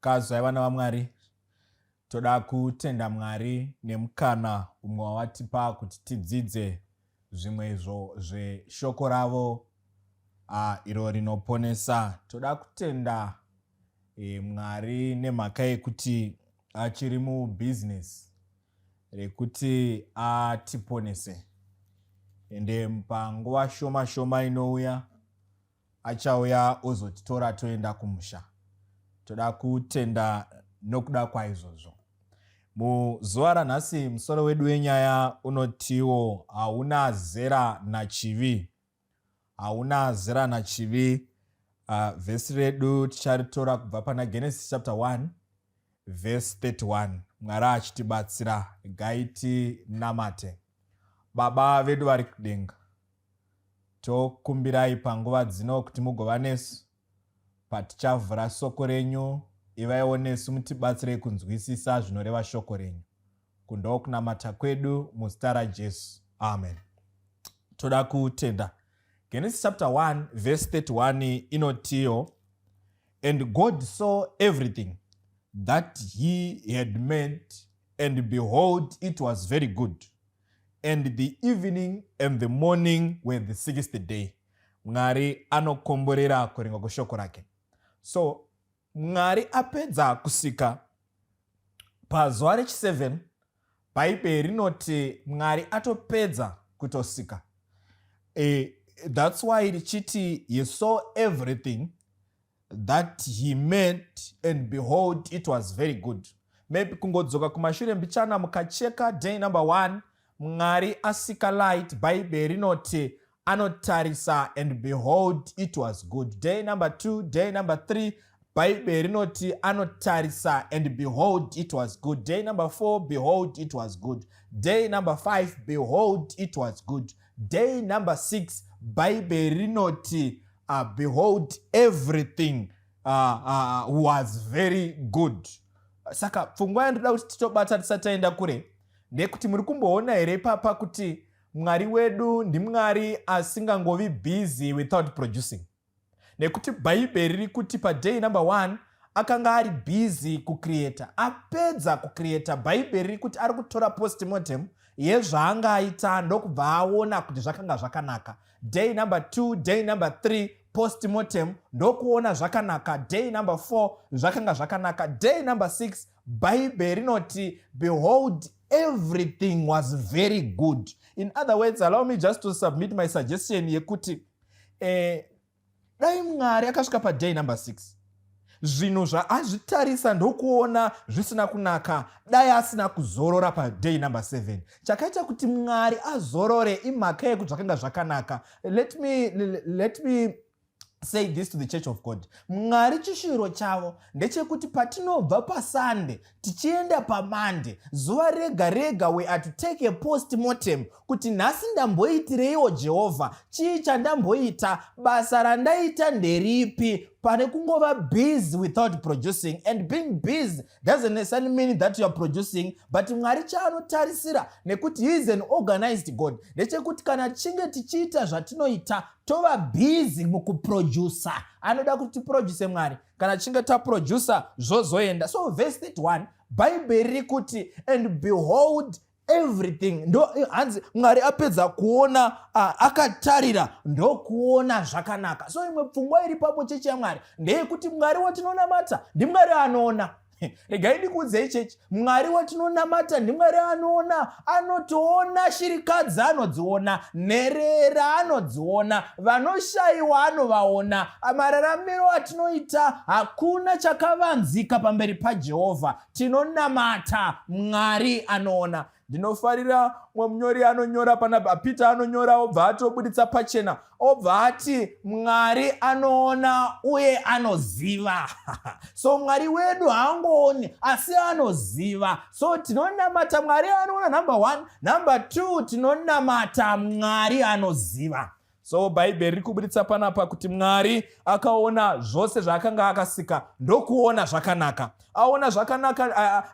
Kazwai vana vaMwari, toda kutenda Mwari nemukana umwe wavatipa kuti tidzidze zvimwe izvo zveshoko ravo iro rinoponesa. Toda kutenda Mwari nemhaka yekuti achiri mubhizinesi rekuti atiponese, ende panguva shoma shoma inouya achauya ozotitora toenda kumusha. Toda kutenda nokuda kwaizvozvo. Muzuva ranhasi musoro wedu wenyaya unotiwo hauna zera nachivi. Hauna zera nachivi. Vhesi redu ticharitora kubva pana Genesis chapter 1 vhesi 31. Mwari achitibatsira, gaitinamate. Baba vedu vari kudenga, tokumbirai panguva dzino kuti mugova nesu patichavhura soko renyu. Ivaiwo nesu, mutibatsirei kunzwisisa zvinoreva shoko renyu. Kundowo kunamata kwedu muzita raJesu, amen. Toda kutenda. Genesis chapter 1 verse 31 inotiyo, "And God saw everything that he had made, and behold, it was very good. And the evening and the morning were the sixth day." Mwari anokomborera kuverenga kweshoko rake. So Mwari apedza kusika pazuva rechi7, Bhaibheri rinoti Mwari atopedza kutosika. That's why richiti he saw everything that he made, and behold, it was very good. Maybe kungodzoka kumashure mbichana, mukacheka day number 1, Mwari asika light, Bhaibheri rinoti anotarisa, and behold, it was good. Day number 2, day number 3, Bhaibheri rinoti anotarisa, and behold, it was good. Day number 4, behold, it was good. Day number 5, behold, it was good. Day number 6, Bhaibheri rinoti behold, everything was very good. Saka pfungwa yandoda kuti titobata tisati taenda kure ndekuti muri kumboona here ipapa kuti Mwari wedu ndiMwari asingangovi busy without producing? Nekuti Bhaibheri riri kuti paday number 1 akanga ari busy kucreata. Apedza kucreata, Bhaibheri riri kuti ari kutora postmortem yezvaanga aita, ndokubva aona kuti zvakanga zvakanaka. Day number 2, day number 3, postmortem, ndokuona zvakanaka. Day number 4, zvakanga zvakanaka. Day number 6, Bhaibheri rinoti behold, everything was very good. In other words, allow me just to submit my suggestion yekuti dai Mwari akasvika paday number 6, zvinhu zvaazvitarisa ndokuona zvisina kunaka, dai asina kuzorora paday number 7. Chakaita kuti Mwari azorore imhaka yekuti zvakanga zvakanaka. Let me say this to the church of God: Mwari chishuviro chavo ndechekuti patinobva paSunday tichienda paMonday, zuva rega rega we are to take a post mortem kuti nhasi ndamboitireiwo Jehovha? Chii chandamboita? Basa randaita nderipi? Pane kungova busy without producing. And being busy doesn't necessarily mean that you are producing, but Mwari chaanotarisira, nekuti he is an organized God, ndechekuti kana tichinge tichiita zvatinoita, tova busy mukuprodusa. Anoda kuti tiproduce Mwari. Kana tichinge taprodusa, zvozoenda. So verse 31, Bhaibheri riri kuti and behold, everything, ndo hanzi Mwari apedza kuona, akatarira ndokuona zvakanaka. So imwe pfungwa iri papo, chechi yaMwari, ndeyekuti Mwari watinonamata ndiMwari anoona. Regai ndikuudzei, chechi, Mwari watinonamata ndiMwari anoona. Anotoona shirikadzi, anodziona nherera, anodziona vanoshayiwa, anovaona. Mararamiro atinoita, hakuna chakavanzika pamberi paJehovha. Tinonamata Mwari anoona. Ndinofarira mumwe munyori anonyora panapa, Peter anonyora, obva atobuditsa pachena, obva ati Mwari anoona uye anoziva. So Mwari wedu haangooni asi anoziva. So tinonamata Mwari anoona, number one. Number two, tinonamata Mwari anoziva. So So Bhaibheri riri kuburitsa panapa kuti Mwari akaona zvose zvaakanga akasika ndokuona zvakanaka. Aona zvakanaka.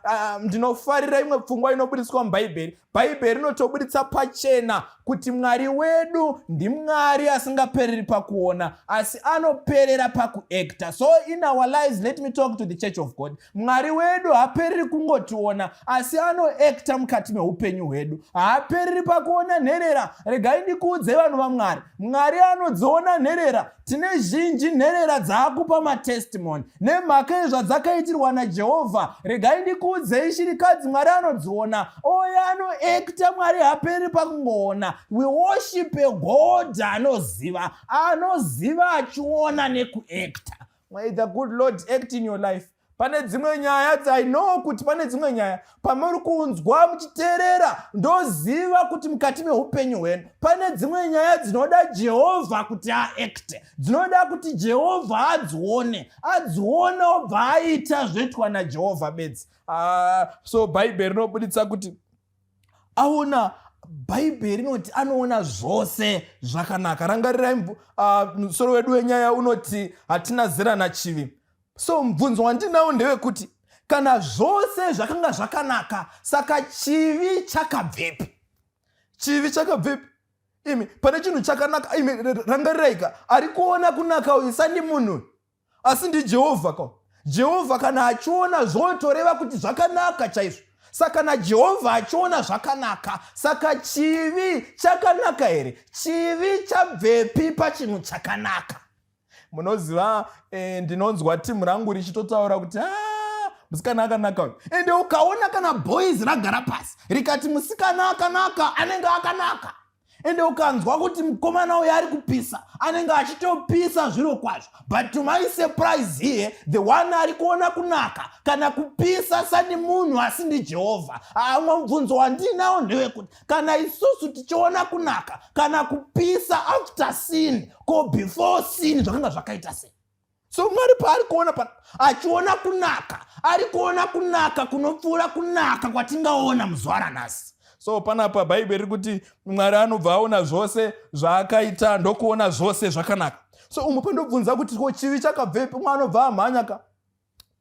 Ndinofarira imwe pfungwa inoburitswa muBhaibheri. Bhaibheri rinotoburitsa pachena kuti Mwari wedu ndiMwari asingapereri pakuona, asi anoperera pakuacta. So in our lives, let me talk to the church of God, Mwari wedu haapereri kungotiona, asi anoacta mukati meupenyu hwedu. Haapereri pakuona nherera. Regai ndikuudze, vanhu vaMwari, Mwari anodziona nherera. Tine zhinji nherera dzaakupa matestimony nemhaka yezvadzakaitirwa naJehovha. Regai ndikuudzei, shirikadzi Mwari anodziona, oye anoacta. Mwari hapereri pakungoona. We worship a God anoziva, anoziva achiona nekuacta. May the good Lord act in your life. Pane dzimwe nyaya dzi know kuti pane dzimwe nyaya pamuri kunzwa muchiteerera, ndoziva kuti mukati meupenyu hwenu pane dzimwe nyaya dzinoda Jehovha kuti aacte, dzinoda kuti Jehovha adzione. Adziona, obva aita zvoitwa naJehovha bedzi. So Bhaibheri rinobuditsa kuti aona, Bhaibheri rinoti anoona zvose zvakanaka. Rangarirai, musoro wedu wenyaya unoti "Hatina zera nachivi". So mubvunzo wandinawo ndewekuti kana zvose zvakanga zvakanaka, saka chivi chakabvepi? Chivi chakabvepi? Imi, pane chinhu chakanaka, imi rangariraika, ari kuona kunaka uyu sandi munhu, asi ndiJehovha ka. Jehovha kana achiona, zvotoreva kuti zvakanaka chaizvo. Saka naJehovha achiona zvakanaka, saka chivi chakanaka here? Chivi chabvepi pachinhu chakanaka? Munoziva, ndinonzwa timu rangu richitotaura kuti, "Ah, musikana akanaka uyu." Ende ukaona kana boys ragara pasi rikati musikana akanaka, anenge akanaka. Ende ukanzwa kuti mukomana uyu ari kupisa, anenge achitopisa zviro kwazvo. But to my surprise here, the one ari kuona kunaka kana kupisa sani munhu, asi ndiJehovha. Amwe mubvunzo wandinawo ndewekuti kana isusu tichiona kunaka kana kupisa after sin, ko before sin zvakanga zvakaita sei? So Mwari paari kuona pa achiona kunaka, ari kuona kunaka kunopfuura kunaka kwatingaona muzuva ranhasi. So panapa Bhaibheri riri kuti Mwari anobva aona zvose zvaakaita ndokuona zvose zvakanaka. So umwe pandobvunza kuti ko chivi chakabvepi, umwe anobva amhanya ka.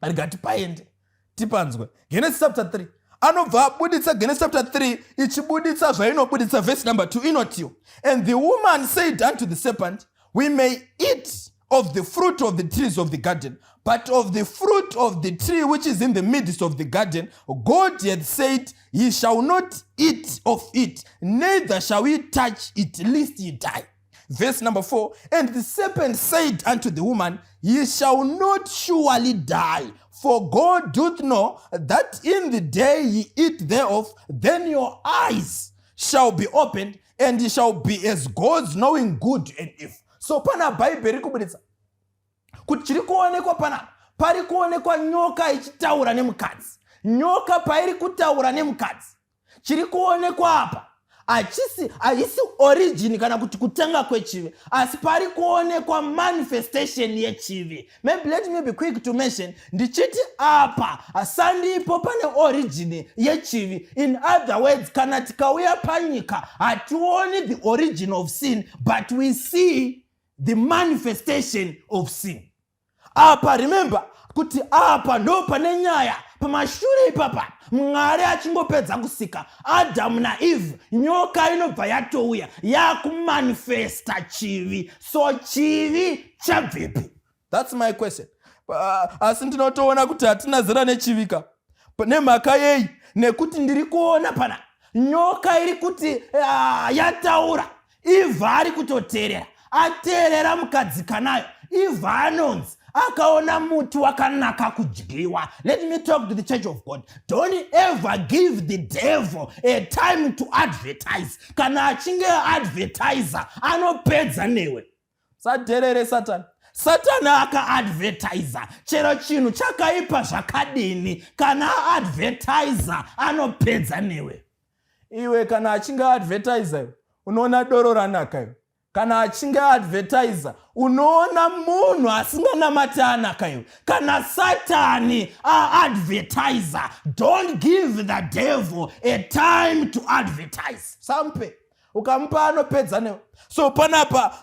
Rega tipaende tipanzwe Genesis chapter 3. Anobva abuditsa Genesis chapter 3 ichibuditsa zvainobuditsa. Verse number 2 inotiwo, "And the woman said unto the serpent, We may eat of the fruit of the trees of the garden, but of the fruit of the tree which is in the midst of the garden, God hath said, Ye shall not eat of it, neither shall ye touch it, lest ye die." Verse number 4, "And the serpent said unto the woman, Ye shall not surely die, for God doth know that in the day ye eat thereof, then your eyes shall be opened, and ye shall be as gods, knowing good and evil." So pana Bhaibheri kubuditsa kuti chiri kuonekwa panapa, pari kuonekwa nyoka ichitaura nemukadzi. Nyoka pairi kutaura nemukadzi, chiri kuonekwa apa hachisi, haisi origin kana kuti kutanga kwechivi, asi pari kuonekwa manifestation yechivi. Maybe let me be quick to mention ndichiti apa sandipo pane origin yechivi. In other words, kana tikauya panyika, hationi the origin of sin, but we see the manifestation of sin. Apa remember kuti apa ndo pane nyaya. Pamashure ipapa, Mwari achingopedza kusika Adhamu naEvhe, nyoka inobva yatouya yakumanifesta chivi. So chivi chabvepi? That's my question. Asi ndinotoona kuti hatina zera nechivi ka. Nemhaka yei? Nekuti ndiri kuona pana nyoka iri kuti yataura, Ivha ari kutoteerera. Ateerera mukadzika nayo, Ivha anonzi akaona muti wakanaka kudyiwa. Let me talk to the church of God. Don't ever give the devil a time to advertise. Kana achinge advertisa, anopedza newe. Sateerere Satani. Satani akaadvertisa, chero chinhu chakaipa zvakadini, kana aadvertisa, anopedza newe iwe. Kana achinge aadvertisa iwe, unoona doro ranaka iwe. Kana achinge advertisa, unoona munhu asinganamati anaka iwe. Kana Satani aadvertisa, don't give the devil a time to advertise. Sampe. Ukamupa anopedza newe. So panapa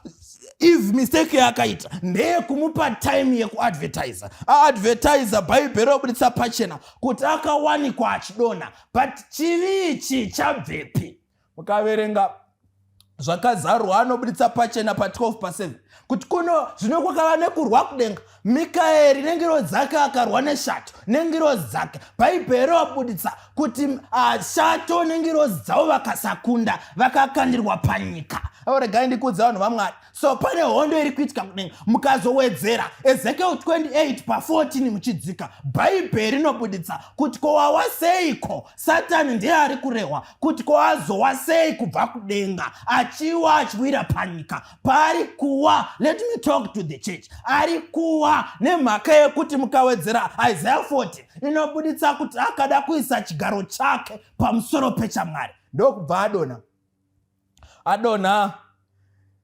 Eve mistake yaakaita ndeyekumupa time yekuadvertisa. Aadvertisa, Bhaibheri robuditsa pachena kuti akawanikwa achidonha. But chivi ichi chabvepi? Mukaverenga Zvakazarurwa, anobuditsa pachena pa12 pa7 kuti kuno zvino kwakava nekurwa kudenga, Mikaeri nengirozi dzake akarwa neshato nengirozi dzake. Bhaibheri robuditsa kuti shato nengirozi dzavo vakasakunda, vakakandirwa panyika. Regai ndikuudza vanhu vaMwari, so pane hondo iri kuitika kudenga. Mukazowedzera Ezekiel 28 pa14 muchidzika, Bhaibheri rinobuditsa kuti kowawa seiko. Satani ndiye ari kurehwa kuti koazowa sei kubva kudenga achiwa achiwira panyika. Paari kuwa, let me talk to the church, ari kuwa nemhaka yekuti mukawedzera Isaiah 40 inobuditsa kuti akada kuisa chigaro chake pamusoro pechaMwari, ndokubva adonha. Adonha.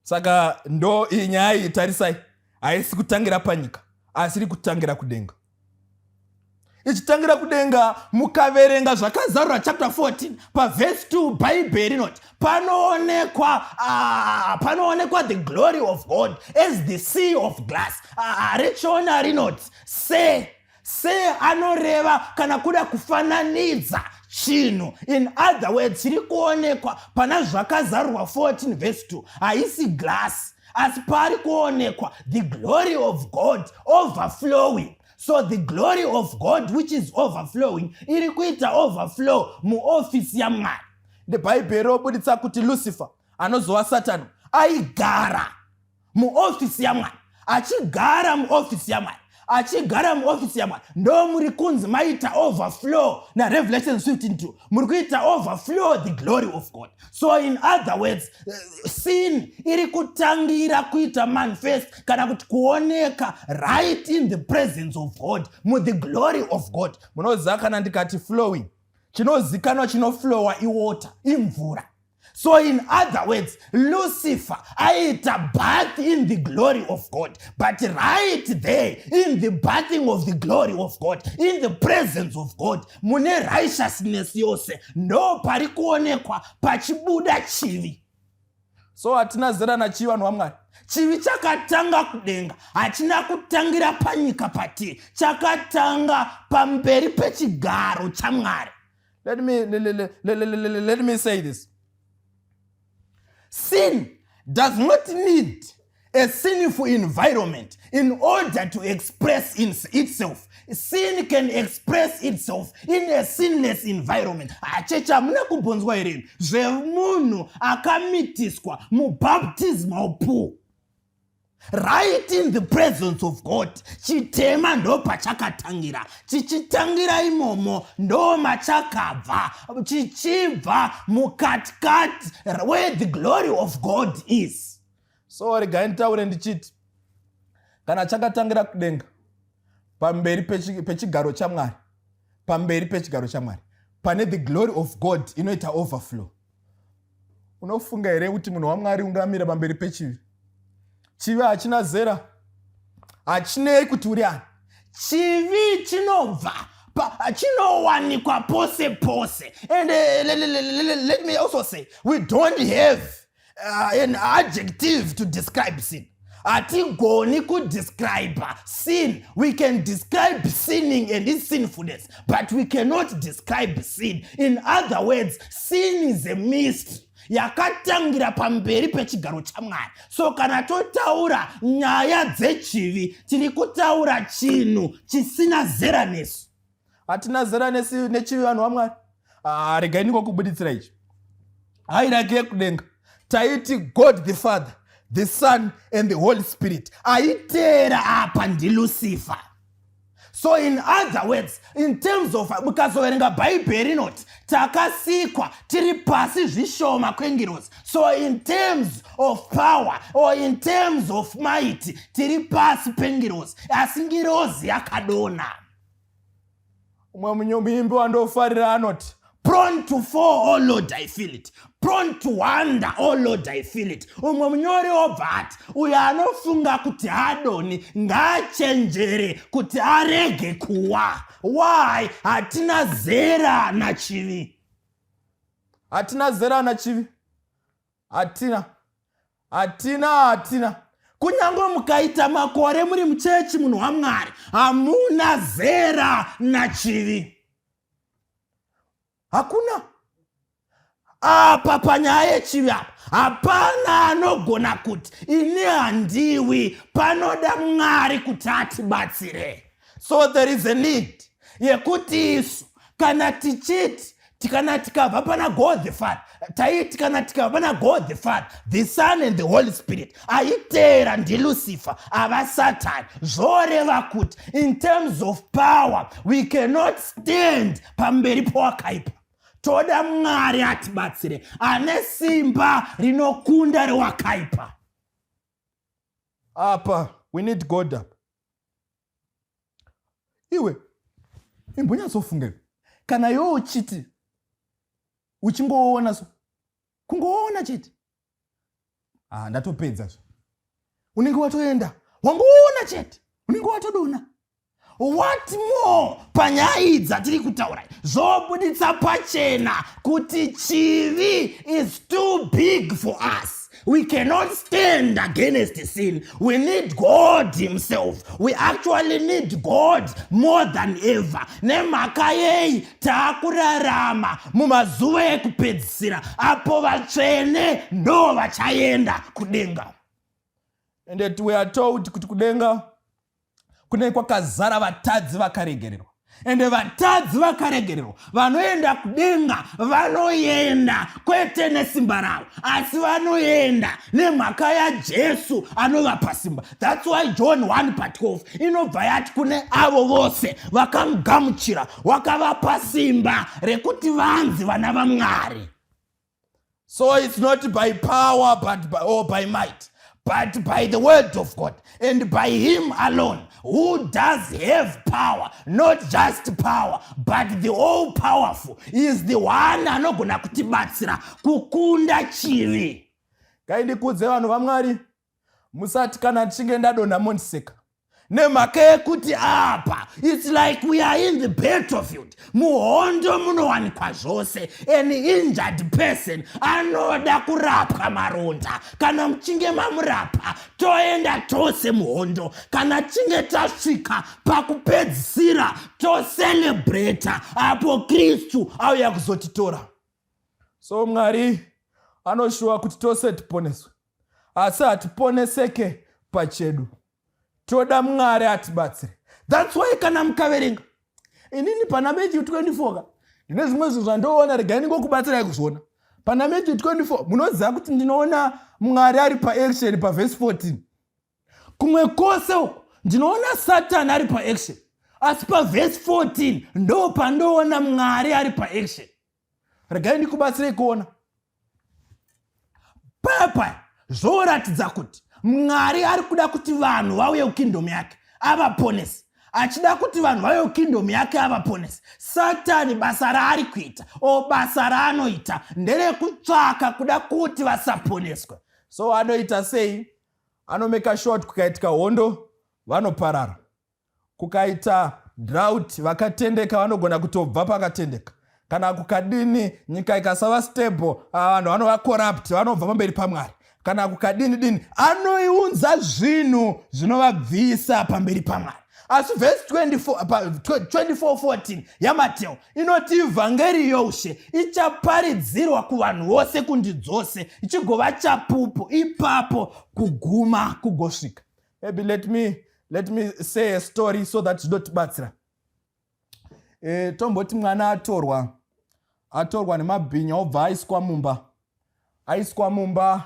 Saka ndo iyi nyaya iyi, tarisai, haisi kutangira panyika asi iri kutangira kudenga. Ichitangira kudenga, mukaverenga Zvakazarura chapter 14 pavhesi 2, Bhaibheri rinoti panoonekwa panoonekwa the glory of God as the sea of glass. Richiona rinoti se se anoreva kana kuda kufananidza chinhu. In other words, chiri kuonekwa pana Zvakazarurwa 14 vhesi 2 haisi glass, asi paari kuonekwa the glory of God overflowing. So the glory of God which is overflowing iri kuita overflow muofisi yaMwari. Ndebhaibheri robuditsa kuti Lucifer, anozova Satani, aigara muofisi yaMwari. Achigara muofisi yaMwari, achigara muofisi yaMwari, ndo muri kunzi maita overflow naRevelation 15:2, muri kuita overflow the glory of God. So in other words, sin iri kutangira kuita manifest kana kuti kuoneka right in the presence of God, muthe glory of God. Munoziva, kana ndikati flowing, chinozikanwa chinoflowa iwater, imvura. So in other words, Lucifer aita bath in the glory of God, but right there in the bathing of the glory of God, in the presence of God mune righteousness yose, ndo pari kuonekwa pachibuda chivi. So hatina zera nachivi, vanhu vaMwari. Chivi chakatanga kudenga, hachina kutangira panyika patiri. Chakatanga pamberi pechigaro chaMwari. Let me say this: sin does not need a sinful environment in order to express itself. Sin can express itself in a sinless environment. Achecha, hamuna kumbonzwa here zvemunhu akamitiswa mubaptismal pool right in the presence of God? Chitema ndo pachakatangira. Chichitangira imomo, ndo machakabva, chichibva mukatikati where the glory of God is. So regai nditaure ndichiti kana chakatangira kudenga pamberi pechigaro chaMwari, pamberi pechigaro chaMwari pane the glory of God inoita overflow, unofunga here kuti munhu waMwari ungamira pamberi pechivi? Chivi hachina zera, hachinei kuti uri ani. Chivi chinobva chinowanikwa pose pose. And let me also say, we don't have an adjective to describe sin. Hatigoni kudescribe sin. We can describe sinning and its sinfulness, but we cannot describe sin. In other words, sin is a mystery yakatangira pamberi pechigaro chaMwari. So kana totaura nyaya dzechivi, tiri kutaura chinhu chisina zera nesu. Hatina zera nechivi, vanhu vaMwari. Ah, regai ndingokubuditsira ichi. Hierarchy yekudenga, taiti God the Father, the Son and the Holy Spirit. Aiteera apa ndiLucifer. So in other words, in terms of, mukazoverenga Bhaibheri rinoti takasikwa tiri pasi zvishoma kwengirozi. So in terms of power or in terms of might, tiri pasi pengirozi, asi ngirozi yakadona. Umwe muimbi wandofarira anoti, "Prone to fall, oh Lord, I feel it. Prone to wander, oh Lord, I feel it." Umwe munyori wobva ati, "Uyo anofunga kuti adoni ngaachenjere kuti arege kuwa." Why? Hatina zera nachivi, hatina zera nachivi. Hatina, hatina, hatina. Kunyange mukaita makore muri muchechi, munhu waMwari, hamuna zera nachivi. Hakuna. Apa panyaya yechivi apa hapana anogona kuti ini handiwi. Panoda Mwari kuti atibatsire. So there is a need yekuti isu kana tichiti, kana tikabva pana God the Father, taiti kana tikabva pana God the Father, the Son and the Holy Spirit, aiteera ndiLucifer, ava Satani. Zvoreva kuti in terms of power we cannot stand pamberi powakaipa. Toda Mwari atibatsire, ane simba rinokunda rewakaipa. Apa we need God apa. Iwe imbonyatsofunga iwe, kana iwe uchiti uchingoona, so kungoona chete, ah, ndatopedza zvo, unenge watoenda. Wangoona chete, unenge watodona. What more panyaya idzi dzatiri kutaura? Zvobuditsa pachena kuti chivi is too big for us. We cannot stand against sin. We need God himself. We actually need God more than ever. Nemhaka yei? Taakurarama mumazuva ekupedzisira apo vatsvene ndo vachaenda kudenga. And yet we are told kuti kudenga kunenge kwakazara vatadzi vakaregererwa. Ende vatadzi vakaregererwa vanoenda kudenga vanoenda kwete nesimba ravo, asi vanoenda nemhaka yaJesu anovapa simba. That's why John 1 pa12 inobva yati kune avo vose vakamugamuchira, wakavapa simba rekuti vanzi vana vaMwari. So it's not by power but by, or by might, but by the word of God and by him alone who does have power. Not just power, but the all powerful is the one anogona kutibatsira kukunda chivi. Ngaindikudze, vanhu vaMwari, musati kana ndichinge ndadonha mondiseka. Nemhaka yekuti apa it's like we are in the battlefield. Muhondo munowanikwa zvose. An injured person anoda kurapwa maronda. Kana muchinge mamurapa, toenda tose muhondo. Kana tichinge tasvika pakupedzisira, tocelebrata apo Kristu auya kuzotitora. So Mwari anoshuwa kuti tose tiponeswe, asi hatiponeseke pachedu. Toda Mwari atibatsire. That's why kana mukaverenga inini pana Matthew 24 ka, ndine zvimwe zvinhu zvandoona. Regai ndingokubatsirai kuzviona. Pana Matthew 24 munoziva kuti ndinoona Mwari ari paaction pavhesi 14. Kumwe kwose uko ndinoona Satani ari paaction, asi pavhesi 14 ndo pandoona Mwari ari paaction. Regai ndikubatsirei kuona. Paya zvoratidza kuti Mwari ari kuda kuti vanhu vauye kukingdom yake avaponese. Achida kuti vanhu vauye kukingdom yake avaponese, Satani basa raari kuita, o basa raanoita nderekutsvaka kuda kuti vasaponeswe. So anoita sei? Anomake sure kuti kukaitika hondo vanoparara, kukaita drought vakatendeka vanogona kutobva pakatendeka, kana kukadini, nyika ikasava stable, vanhu vanova corrupt, vanobva pamberi paMwari, kana kukadini dini, anoiunza zvinhu zvinovabvisa pamberi paMwari. Asi vhesi 24:14 yaMateo inoti vhangeri youshe ichaparidzirwa kuvanhu vose kundi dzose, ichigova chapupu, ipapo kuguma kugosvika. Maybe let me say a story so that zvinotibatsira. Tomboti mwana atorwa nemabhinya, obva aiswa mumba. Aiswa mumba,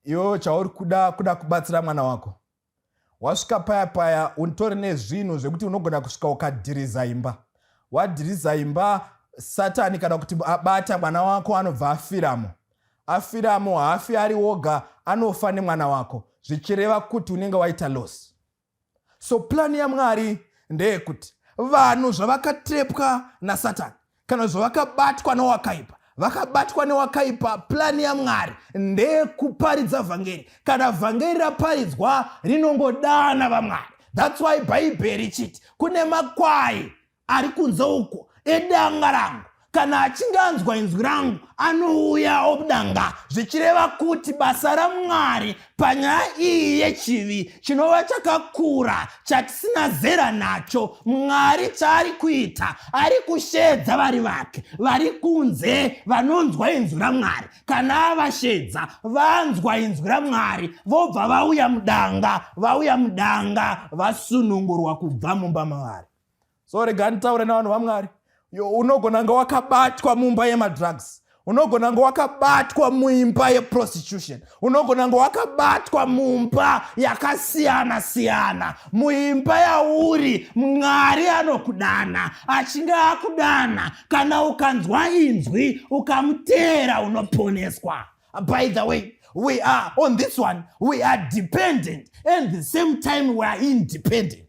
iwewo chauri kuda kubatsira mwana wako. Wasvika paya paya, utori nezvinhu zvekuti unogona kusvika ukadhiriza imba. Wadhiriza imba, Satani kana kuti abata mwana wako, anobva afiramo. Afiramo, haafi ari woga, anofa nemwana wako, zvichireva kuti unenge waita loss. So plan yaMwari ndeyekuti vanhu zvavakatrepwa naSatani, kana zvavakabatwa nowakaipa, vakabatwa newakaipa, plan yaMwari ndeyekuparidza vhangeri. Kana vhangeri raparidzwa, rinongodana vamwari. That's why Bhaibheri ichiti kune makwai ari kunze uko edanga rangu. Kana achinge anzwa inzwi rangu, anouya obudanga, zvichireva kuti basa raMwari panyaya iyi yechivi chinova chakakura chatisina zera nacho, Mwari chaari kuita, ari kusheedza vari vake vari kunze vanonzwa inzwi raMwari. Kana avashedza, vanzwa inzwi raMwari, vobva vauya mudanga, vauya mudanga, vasunungurwa kubva mumba mavari. So rega nditaure navanhu vaMwari. Unogona nga wakabatwa mumba yemadrugs, unogona nga wakabatwa muimba yeprostitution, unogona nga wakabatwa mumba yakasiyana siyana. Muimba yauri, Mwari anokudana. Achinge akudana, kana ukanzwa inzwi ukamuteera, unoponeswa. By the way, we are on this one, we are dependent and the same time we are independent.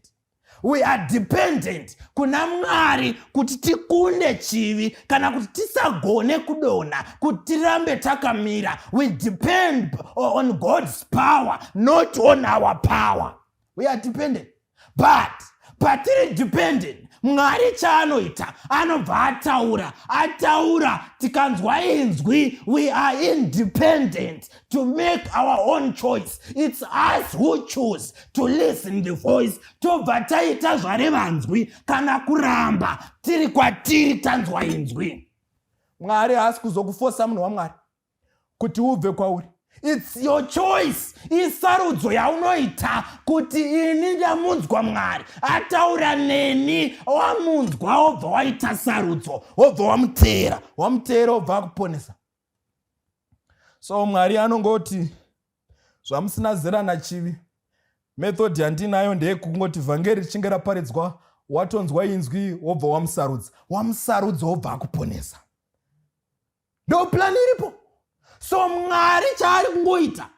We are dependent kuna Mwari kuti tikunde chivi, kana kuti tisagone kudonha, kuti tirambe takamira. We depend on God's power, not on our power. We are dependent, but patiri dependent, Mwari chaanoita, anobva ataura. Ataura, tikanzwa inzwi, we are independent to make our own choice. It's us who choose to listen the voice, tobva taita zvarevanzwi, kana kuramba tiri kwatiri tanzwa inzwi. Mwari haasi kuzokufosa, munhu waMwari, kuti ubve kwauri. It's your choice, isarudzo yaunoita kuti ini ndamunzwa Mwari ataura neni. Wamunzwa, wobva waita sarudzo, wobva wamuteera. Wamuteera, wobva akuponesa. So Mwari anongoti, zvamusina zera nachivi, method yandinayo ndeyekungoti vhangeri richinge raparidzwa, watonzwa inzwi, wobva wamusarudza. Wamusarudza, wobva akuponesa. Ndo plan iripo. So Mwari chaari kungoita,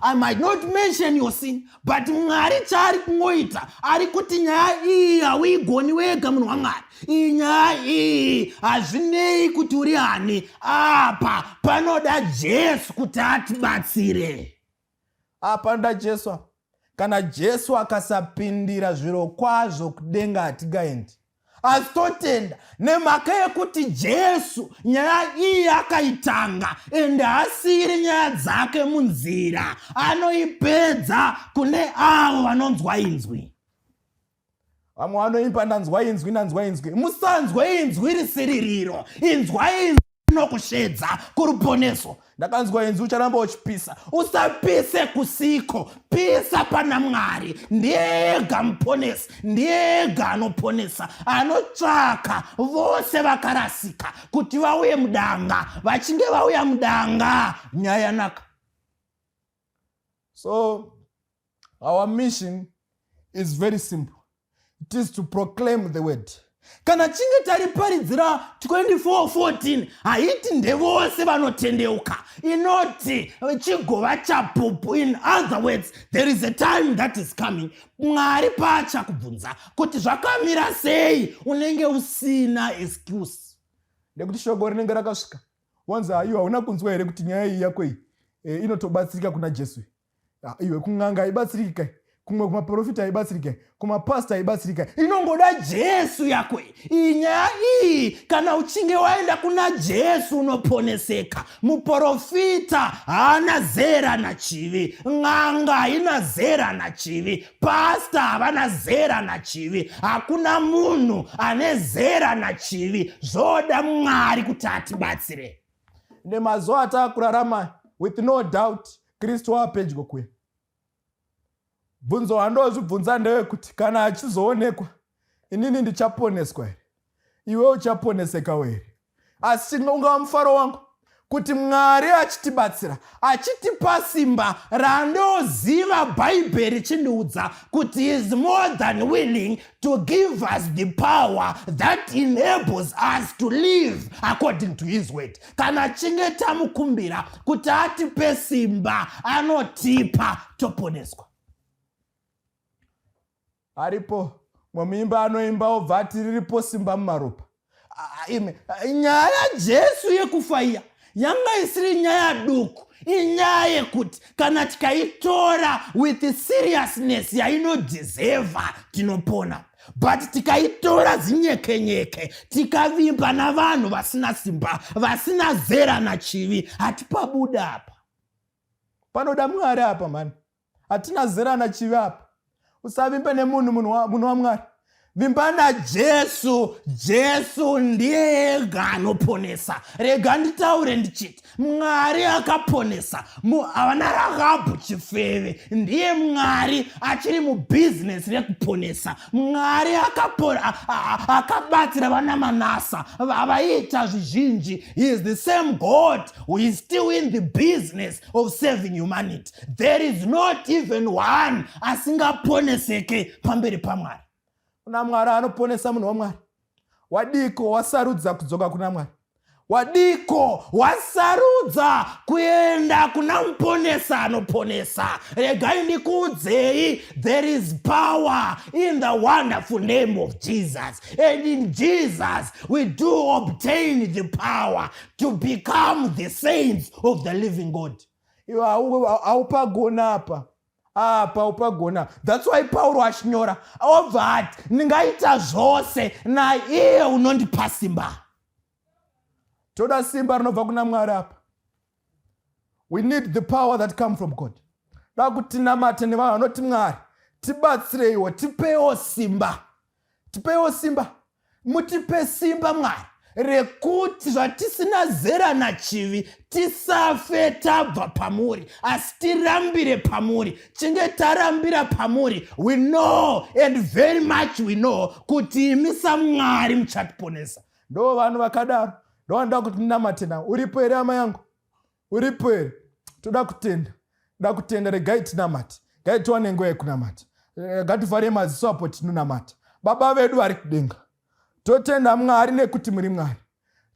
I might not mention your sin, but Mwari chaari kungoita, ari kuti nyaya iyi hauigoni wega, munhu waMwari. Iyi nyaya iyi hazvinei kuti uri hani, apa panoda Jesu kuti atibatsire. Apa panoda Jesu apa. Kana Jesu akasapindira, zviro kwazvo kudenga hatingaendi. Asi totenda nemhaka yekuti Jesu nyaya iyi akaitanga, ende haasiyiri nyaya dzake munzira, anoipedza kune avo vanonzwa inzwi. Vamwe vanoimba, "Ndanzwa inzwi, ndanzwa inzwi." Musanzwa inzwi risiri riro. Inzwa inzwi rinokushedza kuruponeso. "Ndakanzwa inzwi, ucharamba uchipisa." Usapise kusiko, pisa pana Mwari. Ndiye ega muponesi, ndiye ega anoponesa, anotsvaka vose vakarasika kuti vauye mudanga. Vachinge vauya mudanga, nyaya yanaka. So our mission is very simple. It is to proclaim the word. Kana chinge tariparidzira 2414, haiti ndevose vanotendeuka, inoti chigova chapupu. In other words, there is a time that is coming, Mwari paachakubvunza kuti zvakamira sei, unenge usina excuse. Nekuti shoko rinenge rakasvika, wanzi, "Aiwa, hauna kunzwa here kuti nyaya iyi yako iyi inotobatsirika kuna Jesu? Iwe, kun'anga haibatsiriki kai, kumwe kumaprofita haibatsiriki kai, kumapasta haibatsiriki kai." Inongoda Jesu yako iyi nyaya iyi. Kana uchinge waenda kuna Jesu, unoponeseka. Muprofita haana zera nachivi, n'anga haina zera nachivi, pasta havana zera nachivi, hakuna munhu ane zera nachivi. Zvoda Mwari kuti atibatsire. Nemazuva ataakurarama, with no doubt Kristu waapedyo kuya. Bvunzo wandozvibvunza ndewekuti kana achizoonekwa, inini ndichaponeswa here? Iwe uchaponesekawo here? Asi ungava mufaro wangu kuti Mwari achitibatsira, achitipa simba randoziva Bhaibheri chindiudza kuti is more than willing to give us the power that enables us to live according to his word. Kana chinge tamukumbira kuti atipe simba, anotipa, toponeswa. Aripo mwemuimba anoimba, obva ati, "Riripo simba mumaropa." Ime nyaya yaJesu yekufa iya yanga isiri nyaya duku. Inyaya yekuti kana tikaitora with seriousness yainodhizevha, tinopona. But tikaitora zinyekenyeke, tikavimba navanhu vasina simba, vasina zera nachivi, hatipabuda apa. Panoda Mwari apa mhani. Hatina zera nachivi apa. Usavimbe nemunhu, munhu waMwari. Vimba naJesu. Jesu ndiye ega anoponesa. Rega nditaure ndichiti Mwari akaponesa havana Rahabhu chifeve, ndiye Mwari achiri mubhizinesi rekuponesa. Mwari akabatsira vana Manasa vaiita zvizhinji. He is the same God who is still in the business of saving humanity. There is not even one asingaponeseke pamberi paMwari. Kuna Mwari anoponesa, munhu waMwari. Wadiko wasarudza kudzoka kuna Mwari? Wadiko wasarudza kuenda kuna muponesa anoponesa? Regai ndikuudzei, there is power in the wonderful name of Jesus, and in Jesus we do obtain the power to become the saints of the living God. Iwe haupagona apa, apa upagona. That's why Pauro achinyora, obva ati, "Ndingaita zvose naiye unondipa simba." Toda simba rinobva kuna Mwari apa. We need the power that come from God. Da kuti tinamate nevanhu vanoti, "Mwari, tibatsireiwo, tipewo simba, tipewo simba, mutipe simba Mwari, rekuti zvatisina zera nachivi tisafe tabva pamuri, asi tirambire pamuri. Chinge tarambira pamuri, we know and very much we know kuti imi saMwari muchatiponesa." Ndo vanhu vakadaro ndo vanoda kuti ndinamate navo. Uripo here, hama yangu? Uripo here? Toda kutenda, toda kutenda. Regai tinamate, gai tiwane nguva yekunamata. Ngativhare maziso apo tinonamata. Baba vedu vari kudenga, totenda Mwari nekuti muri Mwari.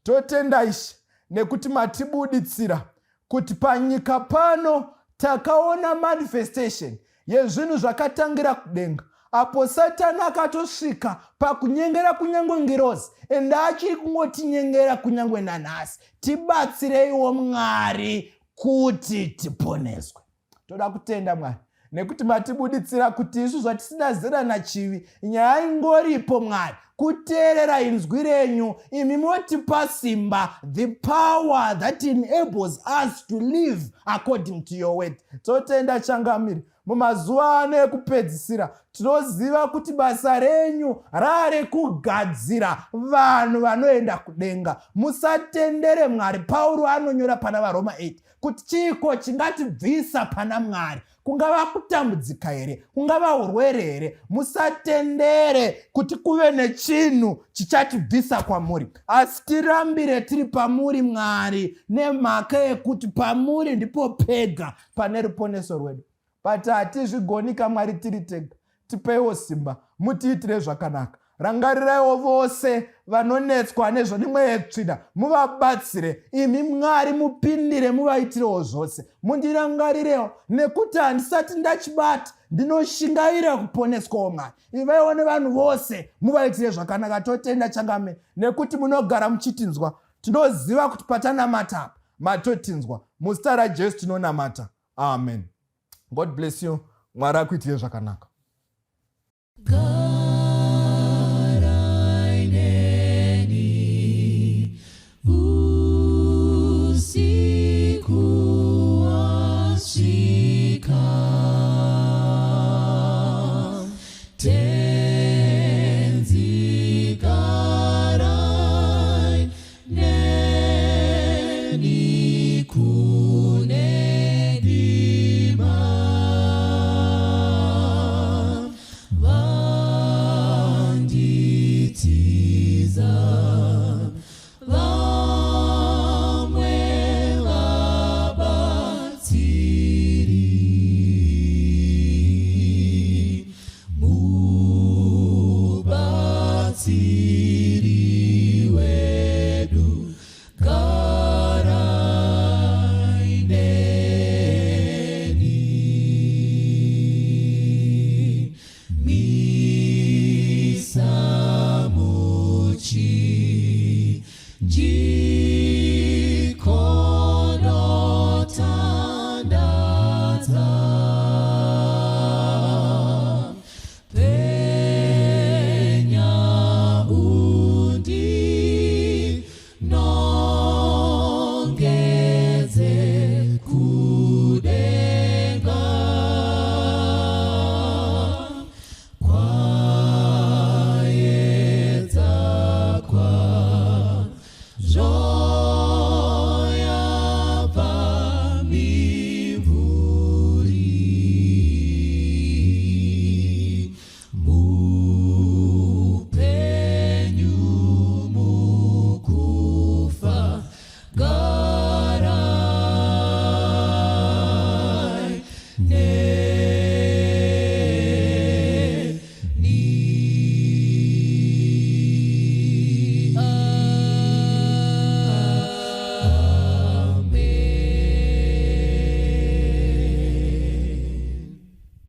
Totenda Ishe nekuti matibuditsira kuti panyika pano takaona manifestation yezvinhu zvakatangira kudenga, apo Satani akatosvika pakunyengera kunyange ngirozi, ende achiri kungotinyengera kunyange nanhasi. Tibatsireiwo Mwari kuti tiponeswe. Toda kutenda Mwari nekuti matibuditsira kuti isu zvatisina zera nachivi, nyaya ingoripo Mwari kuteerera inzwi renyu, imi motipa simba, the power that enables us to live according to your word. Totenda Changamire. Mumazuva ano ekupedzisira tinoziva kuti basa renyu rarekugadzira vanhu vanoenda kudenga. Musatendere Mwari. Pauro anonyora pana vaRoma 8 kuti chiiko chingatibvisa pana Mwari? Kungava kutambudzika here? Kungava urwere here? Musatendere kuti kuve nechinhu chichatibvisa kwamuri, asi tirambire tiri pamuri Mwari, nemhaka yekuti pamuri ndipo pega pane ruponeso rwedu. But hatizvigonika Mwari tiri tega. Tipeiwo simba, mutiitire zvakanaka. Rangariraiwo vose vanonetswa nezvemweya yetsvina, muvabatsire. Imi Mwari mupindire, muvaitirewo zvose. Mundirangarirewo nekuti handisati ndachibata, ndinoshingaira kuponeswawo Mwari. Ivaiwo nevanhu vose, muvaitire zvakanaka. Totenda Changamire nekuti munogara muchitinzwa. Tinoziva kuti patanamata apa matotinzwa. Muzita raJesu tinonamata, amen. God bless you. Mwari akuitire zvakanaka. Garai neni usiku wasvika, Tenzi, garai neni kune dima. Vanditiza vamwe vabatsiri, mubatsiri wedu, garai neni. Misa muchirongwa.